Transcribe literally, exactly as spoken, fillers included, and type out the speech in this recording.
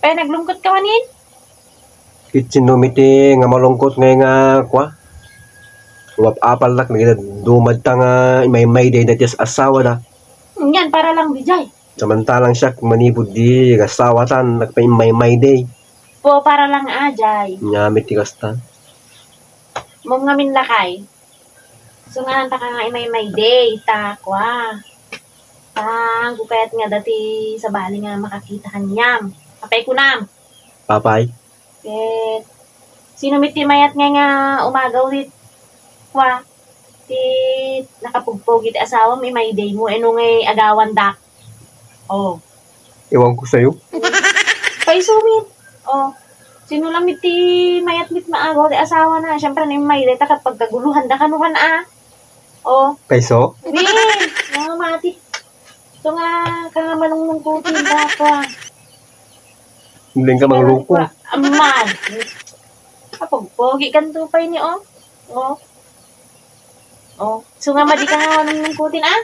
Ay, naglungkot ka manin? Kitchen no miti nga malungkot ngay nga, kwa? Uwap-apalak, nagidadumad ta nga imaymayday dati as-, asawa da. Yan, para lang di jay. Samantalang siya, manipud di asawa tan, nagpaimaymayday. Po, para lang ajay. Nyamit ti kasta. Mom ngamin lakay. So nga, anta ka nga imaymayday, ta, kwa. Ta, anggo kayat nga dati sabali nga makakita kaniam. Apay kunam. Apay? Eh, sino mit ti mayat nga, nga umagaw dit, kwa, ti nakapugpog iti asawam, imayday mo, eno nga agawan dak? Oh. Ewan ko sa'yo. Paiso mit. Oh. Sino lang mit ti mayat mit maagaw ti asawa na? Siyempre, ni imayday ta kat pagkaguluhan da kano kan a. Oh. Paiso? Wi, nga mati. So nga, ka nga manungnungkutin da ako, ah. Hindi ka mangloko. Aman. Kapag pogi kan tupay ni, oh. Oh. Oh. So nga, madi ka nga manungnungkutin, ah.